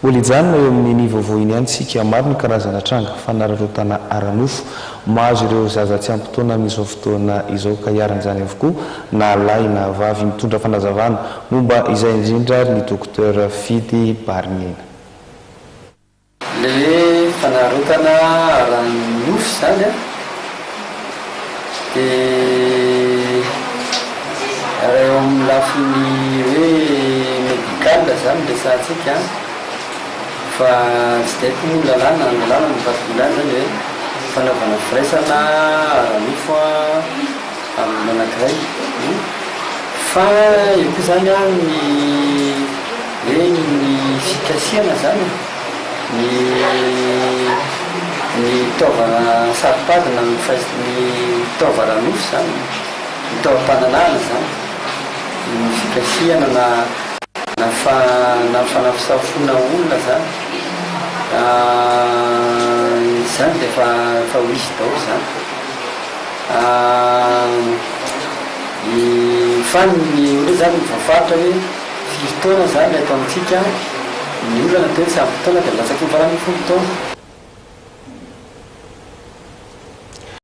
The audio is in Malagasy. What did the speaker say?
Mbola hijanona eo amin'iny vaovao iny ihany isika. Maro ny karazana tranga fanararaotana ara-nofo mahazo ireo zaza tsy ampy taona amin'izao fotoana izao ka iharan'izany avokoa na lahy na vavy. Mitondra fanazavana momba izay indrindra ary ny Docteur Fidy Bariniaina. Le hoe fanararaotana ara-nofo izany an, dia raha eo amin'ny lafiny hoe médical izany no resahantsika an, fa tsy dia haiko moa ny lalàna, ny lalàna no mifampitombo ihany izany hoe fanaovana firaisana ara-nofo amin'ny anankiray fa eo koa izany an ny hoe ny fikasihana izany e, ny ny taova saro-pady na ny fais- ny taova ara-nofo izany, ny taovam-pananahana izany, ny fikasihana na na fa na fanafisafoana olona izany, izany dia efa efa ho hisy daholo izany. Ny fa ny olona izany voafaritra hoe firy taona izany eto amintsika, ny olana dia hoe tsy ampy taona dia latsaky ny 18 taona.